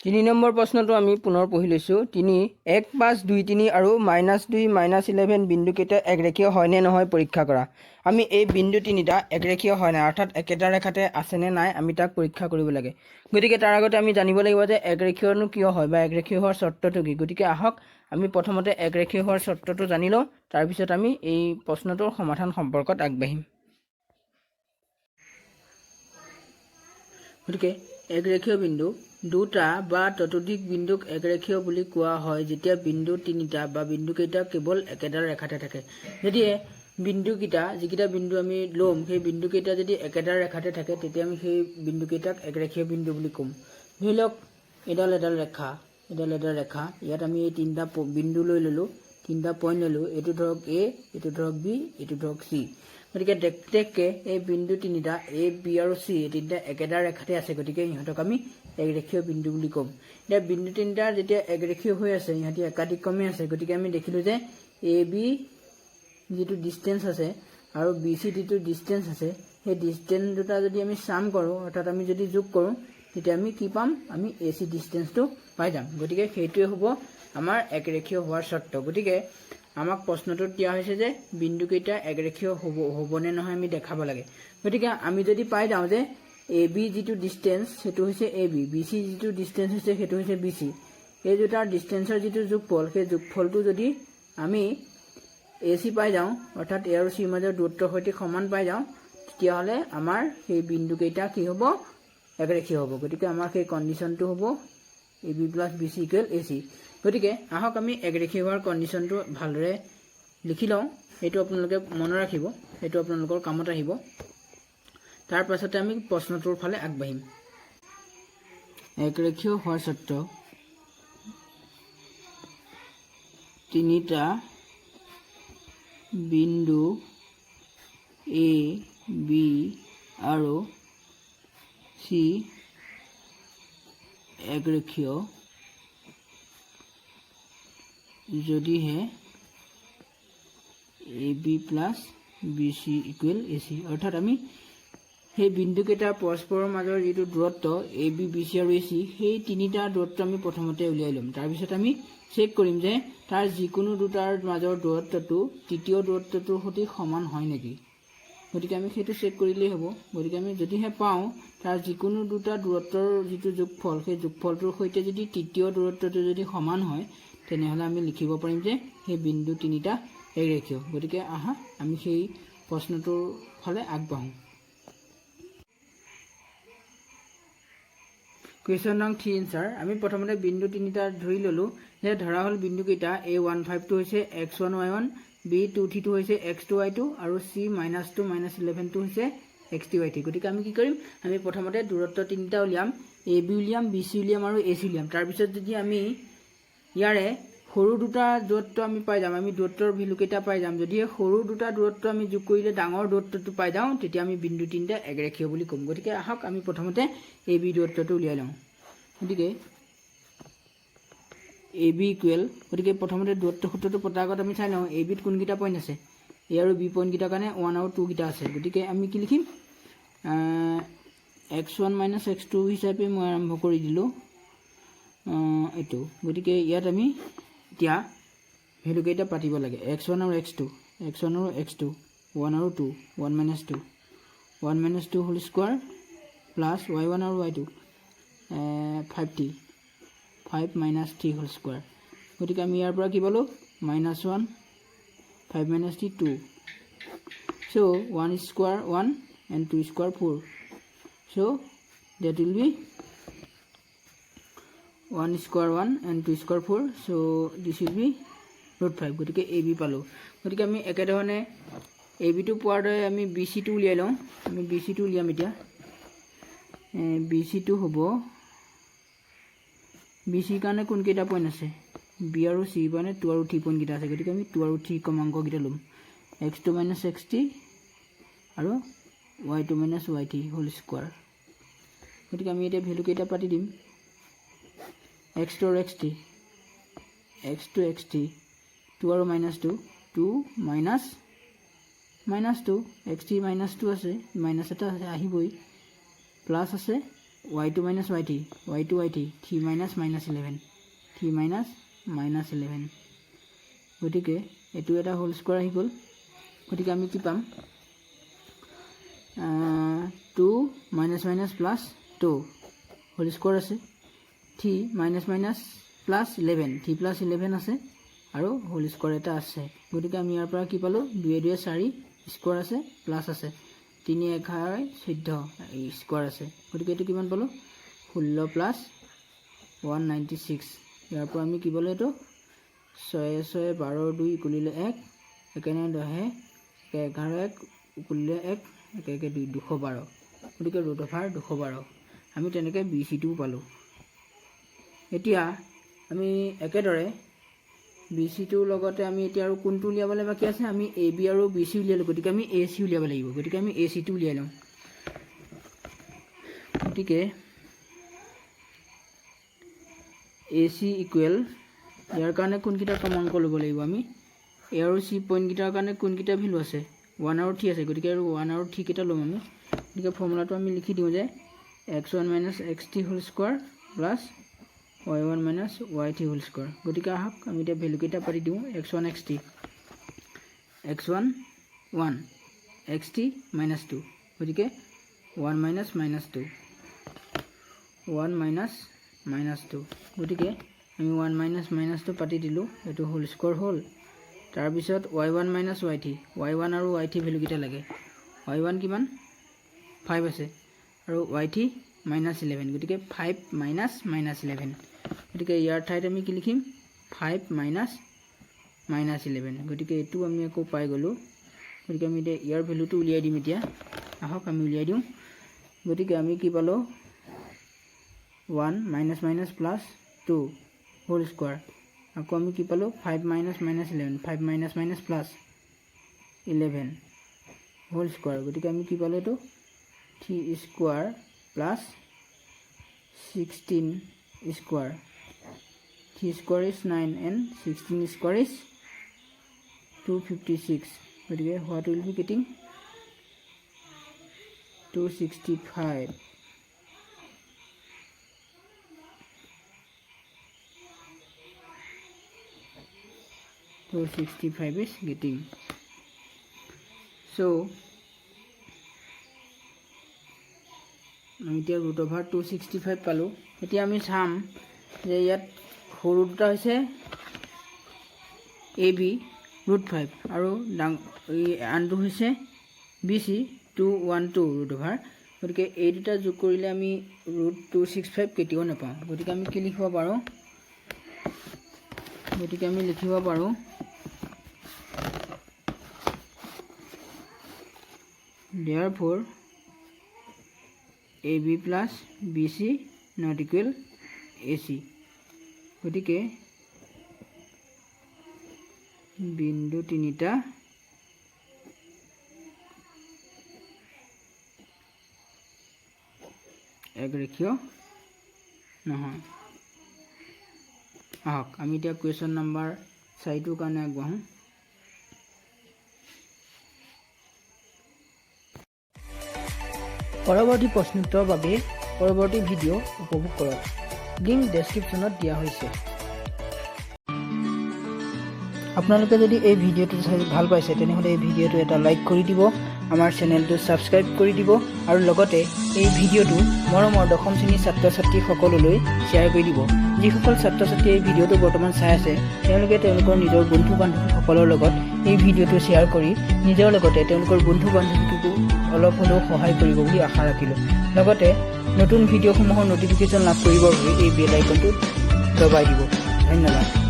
3 number প্ৰশ্নটো আমি পুনৰ পঢ়ি লৈছোঁ। 3, 1, 5, 2, 3 আৰু -2, -11 বিন্দুকেইটা একৰেখীয় হয়নে নহয় পৰীক্ষা কৰা। আমি এই বিন্দু তিনিটা একৰেখীয় হয় নাই, অৰ্থাৎ একেটা ৰেখাতে আছেনে নাই, আমি তাক পৰীক্ষা কৰিব লাগে। গতিকে তাৰ আগতে আমি জানিব লাগিব যে একৰেখীয়নো কিয় হয় বা একৰেখীয় হোৱাৰ চৰ্তটো কি। গতিকে আহক, আমি প্ৰথমতে একৰেখীয় হোৱাৰ চৰ্তটো জানি লওঁ, তাৰপিছত আমি এই প্ৰশ্নটোৰ সমাধান সম্পৰ্কত আগবাঢ়িম। গতিকে একৰেখীয় বিন্দু: দুটা বা ততোধিক বিন্দুক একৰেখীয় বুলি কোৱা হয় যেতিয়া বিন্দু তিনিটা বা বিন্দুকেইটা কেৱল একেডাল ৰেখাতে থাকে। যদি বিন্দুকেইটা, যিকেইটা বিন্দু আমি ল'ম, সেই বিন্দুকেইটা যদি একেডাল ৰেখাতে থাকে, তেতিয়া আমি সেই বিন্দুকেইটাক একৰেখীয় বিন্দু বুলি ক'ম। ধৰি লওক, এডাল এডাল ৰেখা, এডাল এডাল ৰেখা। ইয়াত আমি এই তিনিটা বিন্দু লৈ ল'লোঁ, তিনিটা পইণ্ট ল'লোঁ। এইটো ধৰক এ, এইটো ধৰক বি, এইটো ধৰক চি। গতিকে দেখকে এই বিন্দু তিনিটা এ, বি আৰু চি, এই তিনিটা একেটা ৰেখাতে আছে। গতিকে ইহঁতক আমি একৰেখীয় বিন্দু বুলি ক'ম। এতিয়া বিন্দু তিনিটা যেতিয়া একৰেখীয় হৈ আছে, ইহঁতি একাদিক্ৰমে আছে। গতিকে আমি দেখিলোঁ যে এ বি যিটো ডিষ্টেঞ্চ আছে আৰু বি চি যিটো ডিষ্টেঞ্চ আছে, সেই ডিষ্টেঞ্চ দুটা যদি আমি চাম কৰোঁ, অৰ্থাৎ আমি যদি যোগ কৰোঁ, তেতিয়া আমি কি পাম? আমি এ চি ডিষ্টেঞ্চটো পাই যাম। গতিকে সেইটোৱে হ'ব আমাৰ একৰেখীয় হোৱাৰ চৰ্ত। গতিকে আমাক প্ৰশ্নটোত দিয়া হৈছে যে বিন্দুকেইটা একৰেখীয় হ'বনে নহয় আমি দেখাব লাগে। গতিকে আমি যদি পাই যাওঁ যে এ বি যিটো ডিষ্টেঞ্চ সেইটো হৈছে এ বি, বি চি যিটো ডিষ্টেঞ্চ হৈছে সেইটো হৈছে বি চি, এই দুটাৰ ডিষ্টেঞ্চৰ যিটো যোগফল, সেই যোগফলটো যদি আমি এ চি পাই যাওঁ, অৰ্থাৎ এ আৰু চিৰ মাজৰ দূৰত্বৰ সৈতে সমান পাই যাওঁ, তেতিয়াহ'লে আমাৰ সেই বিন্দুকেইটা কি হ'ব? একৰেখীয় হ'ব। গতিকে আমাৰ সেই কণ্ডিশ্যনটো হ'ব AB plus BC equal AC। গতিকে আহক, আমি একৰেখীয় হোৱাৰ কণ্ডিশ্যনটো ভালদৰে লিখি লওঁ। সেইটো আপোনালোকে মনত ৰাখিব, সেইটো আপোনালোকৰ কামত আহিব। তাৰ পাছতে আমি প্ৰশ্নটোৰ ফালে আগবাঢ়িম। একৰেখীয় হোৱাৰ চৰ্ত: তিনিটা বিন্দু এ, বি আৰু চি একৰেখীয় যদিহে AB plus BC equal AC। অৰ্থাৎ আমি সেই বিন্দুকেইটাৰ পৰস্পৰৰ মাজৰ যিটো দূৰত্ব, এ বি, বি চি আৰু এ চি, সেই তিনিটা দূৰত্ব আমি প্ৰথমতে উলিয়াই ল'ম। তাৰপিছত আমি চেক কৰিম যে তাৰ যিকোনো দুটাৰ মাজৰ দূৰত্বটো তৃতীয় দূৰত্বটোৰ সৈতে সমান হয় নেকি। গতিকে আমি সেইটো চেক কৰিলেই হ'ব। গতিকে আমি যদিহে পাওঁ তাৰ যিকোনো দুটা দূৰত্বৰ যিটো যোগফল, সেই যোগফলটোৰ সৈতে যদি তৃতীয় দূৰত্বটো যদি সমান হয়, তেনেহ'লে আমি লিখিব পাৰিম যে সেই বিন্দু তিনিটা একৰেখীয়। গতিকে আহা, আমি সেই প্ৰশ্নটোৰ ফালে আগবাঢ়োঁ। কুৱেশ্যন নং 3 এনচাৰ। আমি প্ৰথমতে বিন্দু তিনিটা ধৰি ল'লোঁ যে ধৰা হ'ল বিন্দুকেইটা এ 1 5টো হৈছে X one Y one, B 2 3টো হৈছে এক্স টু ৱাই টু আৰু চি -2 -11টো হৈছে এক্স থ্ৰী ৱাই থ্ৰী। গতিকে আমি কি কৰিম? আমি প্ৰথমতে দূৰত্ব তিনিটা উলিয়াম। এ বি উলিয়াম, বি চি উলিয়াম আৰু এ চি উলিয়াম। তাৰপিছত যদি আমি ইয়াৰে সৰু দুটা দূৰত্ব আমি পাই যাম, আমি দূৰত্বৰ ভেলুকেইটা পাই যাম, যদি সৰু দুটা দূৰত্ব আমি যোগ কৰিলে ডাঙৰ দূৰত্বটো পাই যাওঁ, তেতিয়া আমি বিন্দু তিনিটা একৰেখীয় বুলি ক'ম। গতিকে আহক, আমি প্ৰথমতে এ বি দূৰত্বটো উলিয়াই লওঁ। গতিকে এ বি ইকুৱেল, গতিকে প্ৰথমতে দূৰত্ব সূত্ৰটো পতাৰ আগত আমি চাই লওঁ এ বিত কোনকেইটা পইণ্ট আছে। এ আৰু বি পইণ্টকেইটাৰ কাৰণে ওৱান আৰু টুকেইটা আছে। গতিকে আমি কি লিখিম? X one minus x two হিচাপে মই আৰম্ভ কৰি দিলোঁ এইটো। গতিকে ইয়াত আমি এতিয়া ভেলুকেইটা পাতিব লাগে। এক্স ওৱান আৰু এক্স টু, এক্স ওৱান আৰু এক্স টু, ওৱান আৰু two, one minus two, one minus two whole square plus y one আৰু y two, five three, five minus three whole square। গতিকে আমি ইয়াৰ পৰা কি পালোঁ? Minus one, five minus three, two। So one square one and two square four। So that will be one square one and two square four, so this will be root five। গতিকে A B পালোঁ। গতিকে আমি একেধৰণে এ বিটো পোৱাৰ দৰে আমি B চিটো উলিয়াই লওঁ। আমি বি চিটো উলিয়াম এতিয়া। বি চিটো হ'ব, বি চিৰ কাৰণে কোনকেইটা পইণ্ট আছে? বি আৰু চিৰ কাৰণে টু আৰু থ্ৰী পইণ্টকেইটা আছে। গতিকে আমি টু আৰু থ্ৰী ক্ৰমাংককেইটা ল'ম, x two minus x three আৰু y two minus y three whole square। গতিকে আমি এতিয়া ভেলুকেইটা পাতি দিম। এক্স টু আৰু x three, x two x three, two আৰু minus two, two minus minus two, x three minus two আছে, minus এটা আছে আহিবই, প্লাছ আছে। y two minus y three, y two, y three, three minus minus 11, three minus minus 11। গতিকে এইটো এটা whole square আহি গ'ল। গতিকে আমি কি পাম? Two minus minus plus two whole square আছে, three minus minus plus 11, three plus 11 আছে আৰু হোল স্কোৱাৰ এটা আছে। গতিকে আমি ইয়াৰ পৰা কি পালোঁ? দুয়ে দুয়ে চাৰি স্কোৱাৰ আছে, প্লাছ আছে, তিনি 11 14 স্কোৱাৰ আছে। গতিকে এইটো কিমান পালোঁ? 16 প্লাছ 196। ইয়াৰ পৰা আমি কি পালোঁ? এইটো ছয়ে ছয়ে 12, দুই উকুলিলে এক, একে নয় দহে, একে 11, এক উকুলিলে এক, একে একে দুই, 212। গতিকে ৰুট অভাৰ 212। আমি তেনেকৈ বি চিটোও পালোঁ। এতিয়া আমি একেদৰে বি চিটোৰ লগতে আমি এতিয়া আৰু কোনটো উলিয়াবলৈ বাকী আছে? আমি এ বি আৰু বি চি উলিয়ালোঁ, গতিকে আমি এ চি উলিয়াব লাগিব। গতিকে আমি এ চিটো উলিয়াই লওঁ। গতিকে এ চি ইকুৱেল, ইয়াৰ কাৰণে কোনকেইটা ক্ৰমাংক ল'ব লাগিব আমি? এ আৰু চি পইণ্টকেইটাৰ কাৰণে কোনকেইটা ভেলু আছে? ওৱান আৰু থ্ৰী আছে। গতিকে আৰু ওৱান আৰু থ্ৰীকেইটা ল'ম আমি। গতিকে ফৰ্মুলাটো আমি লিখি দিওঁ যে x one minus x three whole square plus y one minus y three whole square। গতিকে আহক, আমি এতিয়া ভেলুকেইটা পাতি দিওঁ। X one, x three, x one one, x three minus two। গতিকে one minus minus two, one minus minus two। গতিকে আমি one minus minus two পাতি দিলোঁ, এইটো হোল স্কোৱাৰ হ'ল। তাৰপিছত y one minus y three, y one আৰু Y three ভেলুকেইটা লাগে। ৱাই ওৱান কিমান? ফাইভ আছে আৰু ৱাই থ্ৰী মাইনাছ 11। গতিকে ফাইভ মাইনাছ মাইনাছ 11। গতিকে ইয়াৰ ঠাইত আমি কি লিখিম? Five minus minus 11। গতিকে এইটো আমি আকৌ পাই গ'লোঁ। গতিকে আমি এতিয়া ইয়াৰ ভেলুটো উলিয়াই দিম। এতিয়া আহক, আমি উলিয়াই দিওঁ। গতিকে আমি কি পালোঁ? One minus minus plus two whole square। আকৌ আমি কি পালোঁ? Five minus minus 11, five minus minus plus 11 whole square। গতিকে আমি কি পালোঁ? এইটো three square plus 16 square, three square is nine and 16 square is 256। গতিকে what will be getting? 265। 265 is getting. So আমি এতিয়া ৰুট অভাৰ 265 পালোঁ। এতিয়া আমি চাম যে ইয়াত সৰু দুটা হৈছে এ বি ৰুট ফাইভ আৰু এই আনটো হৈছে B C 212 root over। গতিকে এই দুটা যোগ কৰিলে আমি ৰুট 265 কেতিয়াও নাপাওঁ। গতিকে আমি কি লিখিব পাৰোঁ? গতিকে আমি লিখিব পাৰোঁ therefore A B plus B C not equal A C। গতিকে বিন্দু তিনিটা একৰেখীয় নহয়। আহক, আমি এতিয়া কুৱেশ্যন নম্বৰ চাৰিটোৰ কাৰণে আগবাঢ়োঁ। পৰৱৰ্তী প্ৰশ্নোত্তৰৰ বাবে পৰৱৰ্তী ভিডিঅ' উপভোগ কৰক। লিংক ডেছক্ৰিপশ্যনত দিয়া হৈছে। আপোনালোকে যদি এই ভিডিঅ'টো চাই ভাল পাইছে, তেনেহ'লে এই ভিডিঅ'টো এটা লাইক কৰি দিব, আমাৰ চেনেলটো ছাবস্ক্ৰাইব কৰি দিব আৰু লগতে এই ভিডিঅ'টো মৰমৰ দশম শ্ৰেণীৰ ছাত্ৰ ছাত্ৰীসকললৈ শ্বেয়াৰ কৰি দিব। যিসকল ছাত্ৰ ছাত্ৰীয়ে এই ভিডিঅ'টো বৰ্তমান চাই আছে, তেওঁলোকে তেওঁলোকৰ নিজৰ বন্ধু বান্ধৱীসকলৰ লগত এই ভিডিঅ'টো শ্বেয়াৰ কৰি নিজৰ লগতে তেওঁলোকৰ বন্ধু বান্ধৱীকো অলপ হ'লেও সহায় কৰিব বুলি আশা ৰাখিলোঁ। লগতে নতুন ভিডিঅ'সমূহৰ ন'টিফিকেশ্যন লাভ কৰিবৰ বাবে এই বেল আইকনটো দবাই দিব। ধন্যবাদ।